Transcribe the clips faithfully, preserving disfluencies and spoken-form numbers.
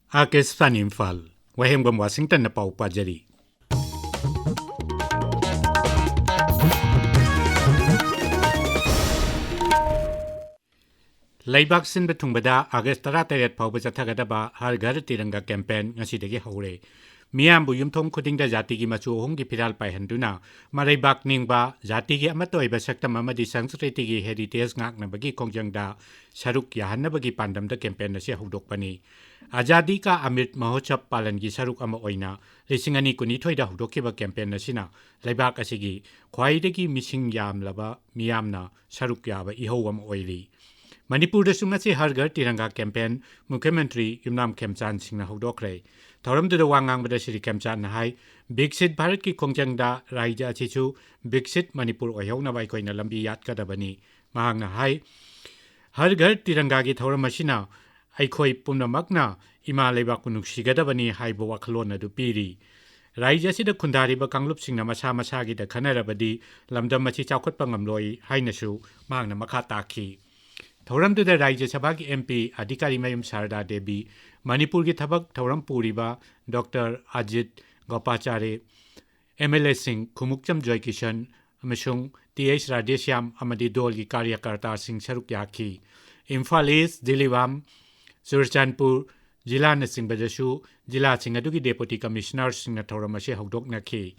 ꯑꯥꯀꯥꯁꯕꯥꯅꯤ ꯏꯝꯐꯥꯜ, ꯋꯥꯍꯦꯡꯕꯝ ꯋꯥꯁꯤꯡꯇꯟꯅ ꯄꯥꯎ ꯄꯥꯖꯔꯤ꯫ ꯂꯩꯕꯥꯛ ꯁꯤꯟꯕ ꯊꯨꯡꯕꯗ ꯑꯥꯒꯁ ꯇꯔꯥꯇꯔꯦꯠ ꯐꯥꯎꯕ ꯆꯠꯊꯒꯗꯕ ꯍꯔ ꯘꯔ ꯇꯤꯔꯪꯒꯥ ꯀꯦꯝꯄꯦꯟ ꯉꯁꯤꯗꯒꯤ ꯍꯧꯔꯦ꯫ ꯃꯤꯌꯥꯝꯕꯨ ꯌꯨꯝꯊꯣꯡ ꯈꯨꯗꯤꯡꯗ ꯖꯥꯇꯤꯒꯤ ꯃꯆꯨ ꯑꯍꯨꯝꯒꯤ ꯐꯤꯔꯥꯜ ꯄꯥꯏꯍꯟꯗꯨꯅ ꯃꯔꯩꯕꯥꯛ ꯅꯤꯡꯕ, ꯖꯥꯇꯤꯒꯤ ꯑꯃꯠꯇ ꯑꯣꯏꯕ ꯁꯛꯇꯝ ꯑꯃꯗꯤ ꯁꯪꯁꯀ꯭ꯔꯤꯇꯤꯒꯤ ꯍꯦꯔꯤꯇꯦꯖ ꯉꯥꯛꯅꯕꯒꯤ ꯈꯣꯡꯖꯪꯗ ꯁꯔꯨꯛ ꯌꯥꯍꯟꯅꯕꯒꯤ ꯄꯥꯟꯗꯝꯗ ꯀꯦꯝꯄꯦꯟ ꯑꯁꯤ ꯍꯧꯗꯣꯛꯄꯅꯤ꯫ ꯑꯖꯥꯗꯤ ꯀꯥ ꯑꯃ꯭ꯔꯤꯠ ꯃꯍꯣꯠꯁꯕ ꯄꯥꯂꯟꯒꯤ ꯁꯔꯨꯛ ꯑꯃ ꯑꯣꯏꯅ ꯂꯤꯁꯤꯡ ꯑꯅꯤ ꯀꯨꯟꯅꯤꯊꯣꯏꯗ ꯍꯧꯗꯣꯛꯈꯤꯕ ꯀꯦꯝꯄꯦꯟ ꯑꯁꯤꯅ ꯂꯩꯕꯥꯛ ꯑꯁꯤꯒꯤ ꯈ꯭ꯋꯥꯏꯗꯒꯤ ꯃꯤꯁꯤꯡ ꯌꯥꯝꯂꯕ ꯃꯤꯌꯥꯝꯅ ꯁꯔꯨꯛ ꯌꯥꯕ ꯏꯍꯧ ꯑꯃ ꯑꯣꯏꯔꯤ꯫ ꯃꯅꯤꯄꯨꯔꯗꯁꯨ ꯉꯁꯤ ꯍꯔ ꯘꯔ ꯇꯤꯔꯪꯒꯥ ꯀꯦꯝꯄꯦꯟ ꯃꯨꯈ꯭ꯌ ꯃꯟꯇ꯭ꯔꯤ ꯌꯨꯝꯅꯥꯝ ꯈꯦꯝꯆꯥꯟ ꯁꯤꯡꯅ ꯍꯧꯗꯣꯛꯈ꯭ꯔꯦ꯫ ꯊꯧꯔꯝꯗꯨꯗ ꯋꯥ ꯉꯥꯡꯕꯗ ꯁ꯭ꯔꯤ ꯈꯦꯝꯆꯥꯟꯅ ꯍꯥꯏ, ꯕꯤꯛꯁꯤꯠ ꯚꯥꯔꯠꯀꯤ ꯈꯣꯡꯖꯪꯗ ꯔꯥꯖ꯭ꯌ ꯑꯁꯤꯁꯨ ꯕꯤꯛꯁꯤꯠ ꯃꯅꯤꯄꯨꯔ ꯑꯣꯏꯍꯧꯅꯕ ꯑꯩꯈꯣꯏꯅ ꯂꯝꯕꯤ ꯌꯥꯠꯀꯗꯕꯅꯤ꯫ ꯃꯍꯥꯛꯅ ꯍꯥꯏ, ꯍꯔ ꯘꯔ ꯇꯤꯔꯪꯒꯥꯒꯤ ꯊꯧꯔꯝ ꯑꯁꯤꯅ ꯑꯩꯈꯣꯏ ꯄꯨꯝꯅꯃꯛꯅ ꯏꯃꯥ ꯂꯩꯕꯥꯛꯄꯨ ꯅꯨꯡꯁꯤꯒꯗꯕꯅꯤ ꯍꯥꯏꯕ ꯋꯥꯈꯜꯂꯣꯟ ꯑꯗꯨ ꯄꯤꯔꯤ꯫ ꯔꯥꯖ꯭ꯌ ꯑꯁꯤꯗ ꯈꯨꯟꯗꯥꯔꯤꯕ ꯀꯥꯡꯂꯨꯞꯁꯤꯡꯅ ꯃꯁꯥ ꯃꯁꯥꯒꯤꯗ ꯈꯟꯅꯔꯕꯗꯤ ꯂꯝꯗꯝ ꯑꯁꯤ ꯆꯥꯎꯈꯠꯄ ꯉꯝꯂꯣꯏ ꯍꯥꯏꯅꯁꯨ ꯃꯍꯥꯛꯅ ꯃꯈꯥ ꯇꯥꯈꯤ꯫ ꯊꯧꯔꯝꯗꯨꯗ ꯔꯥꯖ꯭ꯌ ꯁꯚꯥꯒꯤ ꯑꯦꯝ ꯄꯤ ꯑꯙꯤꯀꯥꯔꯤ ꯃꯌꯨꯝ ꯁꯥꯔꯗꯥ ꯗꯦꯕꯤ, ꯃꯅꯤꯄꯨꯔꯒꯤ ꯊꯕꯛ ꯊꯧꯔꯝ ꯄꯨꯔꯤꯕ doctor Ajit ꯒꯣꯄꯥꯆꯥꯔꯦ, M L ꯑꯦꯁꯤꯡ Khumukcham ꯖꯣꯏꯀꯤꯁꯟ ꯑꯃꯁꯨꯡ ꯇꯤ ꯑꯩꯆ ꯔꯥꯙꯦꯁ꯭ꯌꯥꯝ ꯑꯃꯗꯤ ꯗꯣꯜꯒꯤ ꯀꯥꯔꯌꯀꯔꯇꯥꯁꯤꯡ ꯁꯔꯨꯛ ꯌꯥꯈꯤ꯫ ꯏꯝꯐꯥꯜ ꯏꯁ, ꯖꯤꯔꯤꯕꯥꯝ, ꯆꯨꯔꯆꯥꯟꯄꯨꯔ ꯖꯤꯂꯥꯅꯆꯤꯡꯕꯗꯁꯨ ꯖꯤꯂꯥꯁꯤꯡ ꯑꯗꯨꯒꯤ ꯗꯦꯄꯨꯇꯤ ꯀꯃꯤꯁꯅꯔꯁꯤꯡꯅ ꯊꯧꯔꯝ ꯑꯁꯤ ꯍꯧꯗꯣꯛꯅꯈꯤ꯫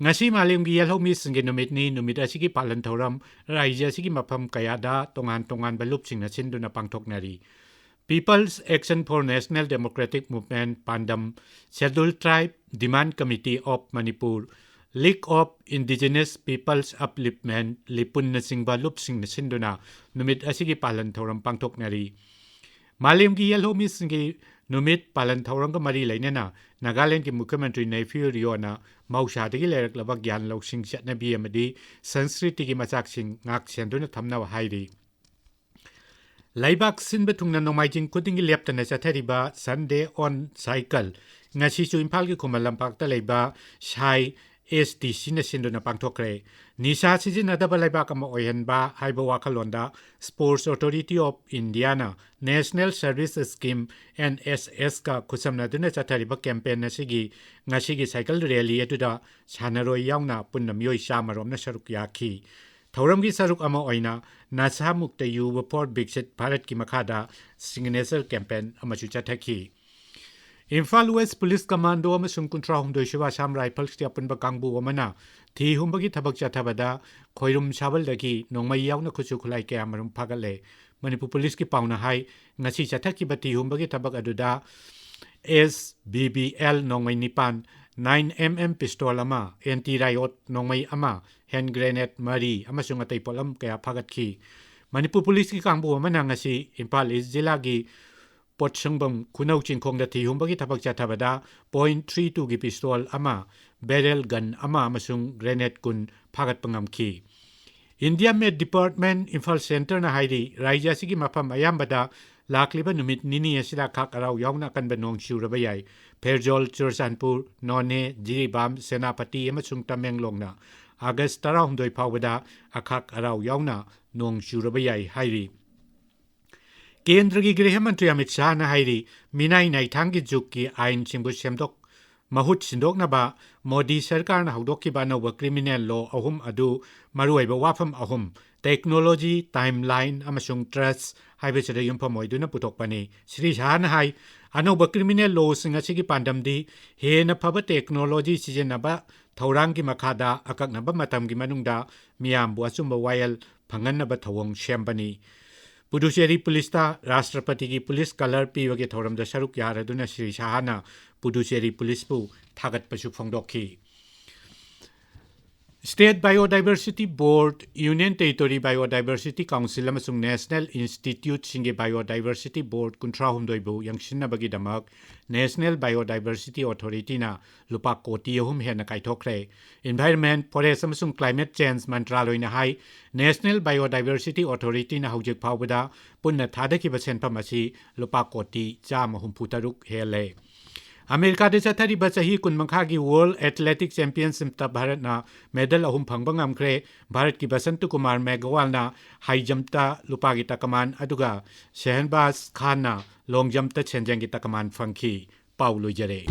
ꯉꯁꯤ ꯃꯥꯂꯦꯝꯒꯤ ꯌꯦꯜꯍꯧꯃꯤꯁꯤꯡꯒꯤ ꯅꯨꯃꯤꯠꯅꯤ꯫ ꯅꯨꯃꯤꯠ ꯑꯁꯤꯒꯤ ꯄꯥꯂꯟ ꯊꯧꯔꯝ ꯔꯥꯖ꯭ꯌ ꯑꯁꯤꯒꯤ ꯃꯐꯝ ꯀꯌꯥꯗ ꯇꯣꯉꯥꯟ ꯇꯣꯉꯥꯟꯕ ꯂꯨꯞꯁꯤꯡꯅ ꯁꯤꯟꯗꯨꯅ ꯄꯥꯡꯊꯣꯛꯅꯔꯤ꯫ People's Action for National Democratic Movement, ꯄꯥꯟꯗꯝ, Scheduled Tribe Demand Committee of Manipur, League of Indigenous Peoples Upliftment, ꯂꯤꯄꯨꯟꯅꯆꯤꯡꯕ ꯂꯨꯞꯁꯤꯡꯅ ꯁꯤꯟꯗꯨꯅ ꯅꯨꯃꯤꯠ ꯑꯁꯤꯒꯤ ꯄꯥꯂꯟ ꯊꯧꯔꯝ ꯄꯥꯡꯊꯣꯛꯅꯔꯤ꯫ ꯃꯥꯂꯦꯝꯒꯤ ꯌꯦꯜꯍꯧꯃꯤꯁꯤꯡꯒꯤ ꯅꯨꯃꯤꯠ ꯄꯥꯂꯟ ꯊꯧꯔꯝꯒ ꯃꯔꯤ ꯂꯩꯅꯅ ꯅꯥꯒꯥꯂꯦꯟꯗꯒꯤ ꯃꯨꯈ꯭ꯌ ꯃꯟꯇ꯭ꯔꯤ ꯅꯩꯐꯤꯌꯨ ꯔꯤꯑꯣꯅ ꯃꯍꯧꯁꯥꯗꯒꯤ ꯂꯩꯔꯛꯂꯕ ꯒ꯭ꯌꯥꯟ ꯂꯧꯁꯤꯡ, ꯆꯠꯅꯕꯤ ꯑꯃꯗꯤ ꯁꯪꯁꯀ꯭ꯔꯤꯇꯤꯒꯤ ꯃꯆꯥꯛꯁꯤꯡ ꯉꯥꯛ ꯁꯦꯟꯗꯨꯅ ꯊꯝꯅꯕ ꯍꯥꯏꯔꯤ꯫ ꯂꯩꯕꯥꯛ ꯁꯤꯟꯕ ꯊꯨꯡꯅ ꯅꯣꯡꯃꯥꯏꯖꯤꯡ ꯈꯨꯗꯤꯡꯒꯤ ꯂꯦꯞꯇꯅ ꯆꯠꯊꯔꯤꯕ Sunday on Cycle ꯉꯁꯤꯁꯨ ꯏꯝꯐꯥꯜꯒꯤ ꯈꯨꯃꯟ ꯂꯝꯄꯥꯛꯇ ꯂꯩꯕ ꯁꯥꯏ ꯑꯦꯁ ꯗꯤ ꯁꯤꯅ ꯁꯤꯟꯗꯨꯅ ꯄꯥꯡꯊꯣꯛꯈ꯭ꯔꯦ꯫ ꯅꯤꯁꯥ ꯁꯤꯖꯤꯟꯅꯗꯕ ꯂꯩꯕꯥꯛ ꯑꯃ ꯑꯣꯏꯍꯟꯕ ꯍꯥꯏꯕ ꯋꯥꯈꯜꯂꯣꯟꯗ Sports Authority of Indiaꯅ National Service Scheme, N S S ꯀ ꯈꯨꯠꯁꯝꯅꯗꯨꯅ ꯆꯠꯊꯔꯤꯕ campaign ꯑꯁꯤꯒꯤ ꯉꯁꯤꯒꯤ cycle rally ꯑꯗꯨꯗ ꯁꯥꯟꯅꯔꯣꯏ ꯌꯥꯎꯅ ꯄꯨꯟꯅ ꯃꯤꯑꯣꯏ ꯆꯥꯝꯃ ꯔꯣꯝꯅ ꯁꯔꯨꯛ ꯌꯥꯈꯤ꯫ ꯊꯧꯔꯝꯒꯤ ꯁꯔꯨꯛ ꯑꯃ ꯑꯣꯏꯅ Nasha Mukta Yuva for Viksit Bharatꯀꯤ ꯃꯈꯥꯗ signature campaign ꯑꯃꯁꯨ ꯆꯠꯊꯈꯤ꯫ ꯏꯝꯐꯥꯜ West Police Commando ꯑꯃꯁꯨꯡ ꯀꯨꯟꯊ꯭ꯔꯥ ꯍꯨꯝꯗꯣꯏ ꯁꯨꯕ Assam Riflesꯀꯤ ꯑꯄꯨꯟꯕ ꯀꯥꯡꯕꯨ ꯑꯃꯅ ꯊꯤ ꯍꯨꯝꯕꯒꯤ ꯊꯕꯛ ꯆꯠꯊꯕꯗ ꯈꯣꯏꯔꯨꯝ ꯁꯥꯕꯜꯗꯒꯤ ꯅꯣꯡꯃꯩ ꯌꯥꯎꯅ ꯈꯨꯠꯁꯨ ꯈꯨꯠꯂꯥꯏ ꯀꯌꯥ ꯃꯔꯨꯝ ꯐꯥꯒꯠꯂꯦ꯫ ꯃꯅꯤꯄꯨꯔ ꯄꯨꯂꯤꯁꯀꯤ ꯄꯥꯎꯅ ꯍꯥꯏ, ꯉꯁꯤ ꯆꯠꯊꯈꯤꯕ ꯊꯤ ꯍꯨꯝꯕꯒꯤ ꯊꯕꯛ ꯑꯗꯨꯗ S B B L ꯅꯣꯡꯃꯩ ꯅꯤꯄꯥꯟ, nine M M pistol ꯑꯃ, anti riot ꯅꯣꯡꯃꯩ ꯑꯃ, hand grenade ꯃꯔꯤ ꯑꯃꯁꯨꯡ ꯑꯇꯩ ꯄꯣꯠꯂꯝ ꯀꯌꯥ ꯐꯥꯒꯠꯈꯤ꯫ ꯃꯅꯤꯄꯨꯔ ꯄꯨꯂꯤꯁꯀꯤ ꯀꯥꯡꯕꯨ ꯑꯃꯅ ꯉꯁꯤ ꯏꯝꯐꯥꯜ East ꯖꯤꯂꯥꯒꯤ ꯄꯣꯠꯁꯪꯕꯝ ꯈꯨꯅꯧ ꯆꯤꯡꯈꯣꯡꯗ ꯊꯤ ꯍꯨꯝꯕꯒꯤ ꯊꯕꯛ ꯆꯠꯊꯕꯗ point three twoꯒꯤ pistol ꯑꯃ, barrel gun ꯑꯃ ꯑꯃꯁꯨꯡ grenade ꯀꯨꯟ ꯐꯥꯒꯠꯄ ꯉꯝꯈꯤ꯫ India Met Department, ꯏꯝꯐꯥꯜ Centreꯅ ꯍꯥꯏꯔꯤ, ꯔꯥꯖ꯭ꯌ ꯑꯁꯤꯒꯤ ꯃꯐꯝ ꯑꯌꯥꯝꯕꯗ ꯂꯥꯛꯂꯤꯕ ꯅꯨꯃꯤꯠ ꯅꯤꯅꯤ ꯑꯁꯤꯗ ꯑꯈꯥꯛ ꯑꯔꯥꯎ ꯌꯥꯎꯅ ꯑꯀꯟꯕ ꯅꯣꯡ ꯆꯨꯔꯕ ꯌꯥꯏ꯫ ꯐꯦꯔꯖꯣꯜ, ꯆꯨꯔꯆꯥꯟꯄꯨꯔ, ꯅꯣꯅꯦ, ꯖꯤꯔꯤꯕꯥꯝ, ꯁꯦꯅꯥꯄꯇꯤ ꯑꯃꯁꯨꯡ ꯇꯃꯦꯡꯂꯣꯡꯅ ꯑꯥꯒꯁ ꯇꯔꯥꯍꯨꯝꯗꯣꯏ ꯐꯥꯎꯕꯗ ꯑꯈꯥꯛ ꯑꯔꯥꯎ ꯌꯥꯎꯅ ꯅꯣꯡ ꯆꯨꯔꯕ ꯌꯥꯏ ꯍꯥꯏꯔꯤ꯫ ꯀꯦꯟꯗ꯭ꯔꯒꯤ ꯒ꯭ꯔꯤꯍ ꯃꯟꯇ꯭ꯔꯤ ꯑꯃꯤꯠ ꯁꯥꯍꯅ ꯍꯥꯏꯔꯤ, ꯃꯤꯅꯥꯏ ꯅꯥꯏꯊꯥꯡꯒꯤ ꯖꯨꯒꯀꯤ ꯑꯥꯏꯟꯁꯤꯡꯕꯨ ꯁꯦꯝꯗꯣꯛ, ꯃꯍꯨꯠ ꯁꯤꯟꯗꯣꯛꯅꯕ ꯃꯣꯗꯤ ꯁꯔꯀꯥꯔꯅ ꯍꯧꯗꯣꯛꯈꯤꯕ ꯑꯅꯧꯕ criminal law ꯑꯍꯨꯝ ꯑꯗꯨ ꯃꯔꯨꯑꯣꯏꯕ ꯋꯥꯐꯝ ꯑꯍꯨꯝ, technology, timeline ꯑꯃꯁꯨꯡ trust ꯍꯥꯏꯕꯁꯤꯗ ꯌꯨꯝꯐꯝ ꯑꯣꯏꯗꯨꯅ ꯄꯨꯊꯣꯛꯄꯅꯤ꯫ ꯁ꯭ꯔꯤ ꯁꯥꯍꯅ ꯍꯥꯏ, ꯑꯅꯧꯕ criminal lawꯁꯤꯡ ꯑꯁꯤꯒꯤ ꯄꯥꯟꯗꯝꯗꯤ ꯍꯦꯟꯅ ꯐꯕ technology ꯁꯤꯖꯤꯟꯅꯕ ꯊꯧꯔꯥꯡꯒꯤ ꯃꯈꯥꯗ ꯑꯀꯛꯅꯕ ꯃꯇꯝꯒꯤ ꯃꯅꯨꯡꯗ ꯃꯤꯌꯥꯝꯕꯨ ꯑꯆꯨꯝꯕ ꯋꯥꯌꯦꯜ ꯐꯪꯍꯟꯅꯕ ꯊꯧꯑꯣꯡ ꯁꯦꯝꯕꯅꯤ꯫ ꯄꯨꯗꯨꯆꯦꯔꯤ ꯄꯨꯂꯤꯁꯇ ꯔꯥꯁꯇ꯭ꯔꯄꯇꯤꯒꯤ ꯄꯨꯂꯤꯁ colour ꯄꯤꯕꯒꯤ ꯊꯧꯔꯝꯗ ꯁꯔꯨꯛ ꯌꯥꯔꯗꯨꯅ ꯁ꯭ꯔꯤ ꯁꯥꯍꯅ ꯄꯨꯗꯨꯆꯦꯔꯤ ꯄꯨꯂꯤꯁꯄꯨ ꯊꯥꯒꯠꯄꯁꯨ ꯐꯣꯡꯗꯣꯛꯈꯤ꯫ State Biodiversity Board, Union Territory Biodiversity Council ꯑꯃꯁꯨꯡ National Instituteꯁꯤꯡꯒꯤ Biodiversity Board ꯀꯨꯟꯊ꯭ꯔꯥ ꯍꯨꯝꯗꯣꯏꯕꯨ ꯌꯦꯡꯁꯤꯟꯅꯕꯒꯤꯗꯃꯛ National Biodiversity Authorityꯅ ꯂꯨꯄꯥ ꯀꯣꯇꯤ ꯑꯍꯨꯝ ꯍꯦꯟꯅ ꯀꯥꯏꯊꯣꯛꯈ꯭ꯔꯦ꯫ Environment, Forest ꯑꯃꯁꯨꯡ Climate Change ꯃꯟꯇ꯭ꯔꯥꯂꯣꯏꯅ ꯍꯥꯏ, National Biodiversity Authorityꯅ ꯍꯧꯖꯤꯛ ꯐꯥꯎꯕꯗ ꯄꯨꯟꯅ ꯊꯥꯗꯈꯤꯕ ꯁꯦꯟꯐꯝ ꯑꯁꯤ ꯂꯨꯄꯥ ꯀꯣꯇꯤ ꯆꯥꯝꯃ ꯍꯨꯝꯐꯨ ꯇꯔꯨꯛ ꯍꯦꯜꯂꯦ꯫ ꯑꯃꯦꯔꯤꯀꯥꯗ ꯆꯠꯊꯔꯤꯕ ꯆꯍꯤ ꯀꯨꯟꯃꯉꯥꯒꯤ World Athletic Championshipꯇ ꯚꯥꯔꯠꯅ medal ꯑꯍꯨꯝ ꯐꯪꯕ ꯉꯝꯈ꯭ꯔꯦ꯫ ꯚꯥꯔꯠꯀꯤ ꯕꯁꯟꯇ ꯀꯨꯃꯥꯔ ꯃꯦꯘꯋꯥꯜꯅ high jumpꯇ ꯂꯨꯄꯥꯒꯤ ꯇꯀꯃꯥꯟ, ꯑꯗꯨꯒ ꯁꯦꯍꯟꯕꯥꯖ ꯈꯥꯟꯅ long jumpꯇ ꯁꯦꯟꯖꯦꯡꯒꯤ ꯇꯀꯃꯥꯟ ꯐꯪꯈꯤ꯫ ꯄꯥꯎ ꯂꯣꯏꯖꯔꯦ꯫